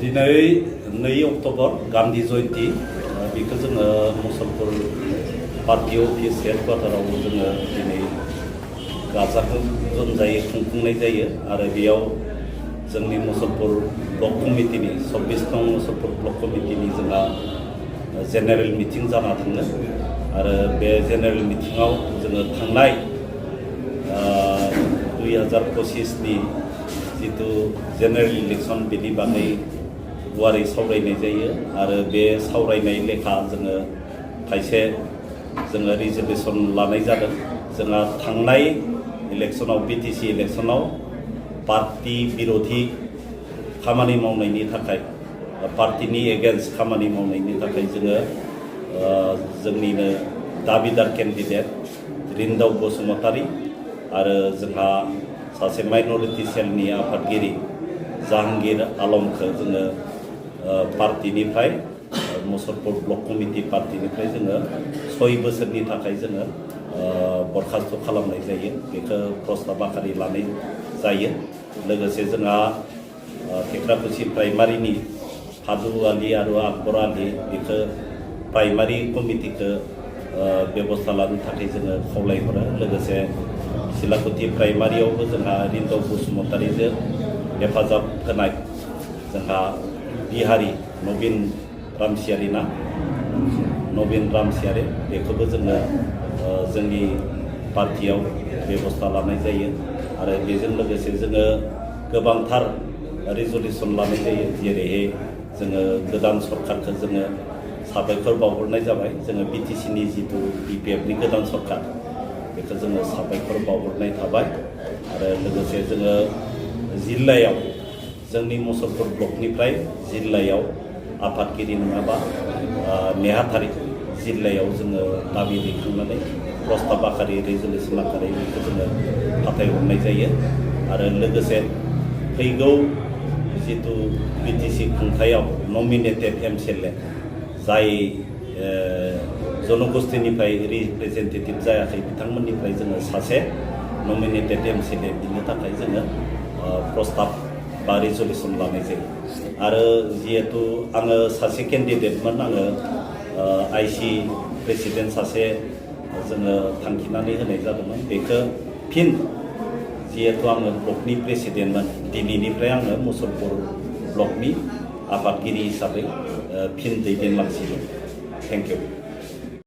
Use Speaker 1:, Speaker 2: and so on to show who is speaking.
Speaker 1: दिनै 2 अक्ट'बर गान्धी जयन्ती बेखौ जोङो मुसलपुर पार्टी अफिस हेडक्वार्टाराव जोङो दिनै गाजा गोमजायै खुंफुंनाय जायो आरो बेयाव जोंनि मुसलपुर ब्लक कमिटिनि 26 नं मुसलपुर ब्लक कमिटिनि जोंहा जेनेरेल मिटिं जाना थाङो आरो बे जेनेरेल मिटिङाव जोङो थांनाय 2025 नि जितु जेनेरेल इलेक्शन बेनि बागै गुवारै सावरायनाय जायो आरो बे सावरायनाय लेखा जोङो खायसे जोङो रिजोल्यूशन लानाय जादों। जोंहा थांनाय इलेक्शनाव बीटीसी इलेक्शनाव पार्टी बिरोधी खामानि मावनायनि थाखाय पार्टीनि एगेन्स्ट खामानि मावनायनि थाखाय जोङो जोंनिनो दाबिदार केन्डिडेट रिन्दाव बसुमतारी आरो जोंहा सासे माइनरिटी सेलनि आफादगिरि जाहांगीर आलमखौ जोङो पार्टीनिफ्राय मुसलपुर ब्लक कमिटि पार्टीनिफ्राय जोङो 6 बोसोरनि थाखाय जोङो बरखास्त खालामनाय जायो। बेखौ प्रस्ताब आखारि लानाय जायो। लोगोसे जोंहा थेक्राकुसि प्राइमारिनि हादु आली आरो आकबर आली बेखौ प्राइमारि कमिटिखौ बेबस्था लानो थाखाय जोङो खावलायहरो। लोगोसे सिलाकुति प्राइमारियावबो जोंहा रिन्दाव बसुमतारीजों हेफाजाब होनाय जोंहा बिहारी नवीन रामसियारि बेखौबो जोङो जोंनि पार्टीयाव बेबस्था लानाय जायो आरो बेजों लोगोसे जोङो गोबांथार रिजोल्यूशन लानाय जायो। जेरैहाय जोङो गोदान सरकारखौ जोङो साबायखर बावहरनाय जाबाय। जोङो बीटीसीनि जितु बीपीएफनि गोदान सरकार बेखौ जोङो साबायखर बावहरनाय थाबाय आरो लोगोसे जोङो जिल्लायाव जोंनि मुसलपुर ब्लकनिफ्राय जिल्लायाव आफादगिरि नङाबा नेहाथारि जिल्लायाव जोङो दाबि दैखांनानै प्रस्ताब आखारि रिजोल्यूशन आखारि बेखौ जोङो फाथायहरनाय जायो आरो लोगोसे फैगौ जितु बीटीसी खुंथायाव नमिनेटेड एमएलए जाय जनगोष्ठीनिफ्राय रिप्रेजेन्टेटिभ जायाखै बिथांमोननिफ्राय जोङो सासे नमिनेटेड एमएलए दिनो थाखाय जोङो प्रस्ताब बा रिजोल्यूशन लानाय जायो आरो जिहेतु आङो सासे केन्डिडेटमोन आङो आईसी प्रेसिडेन्ट सासे जोङो थांखिनानै होनाय जादोंमोन। बेखौ फिन जिहेतु आङो ब्लकनि प्रेसिडेन्टमोन दिनैनिफ्राय आङो मुसलपुर ब्लकनि आफादगिरि हिसाबै फिन दैदेनलांसिगोन। Thank you.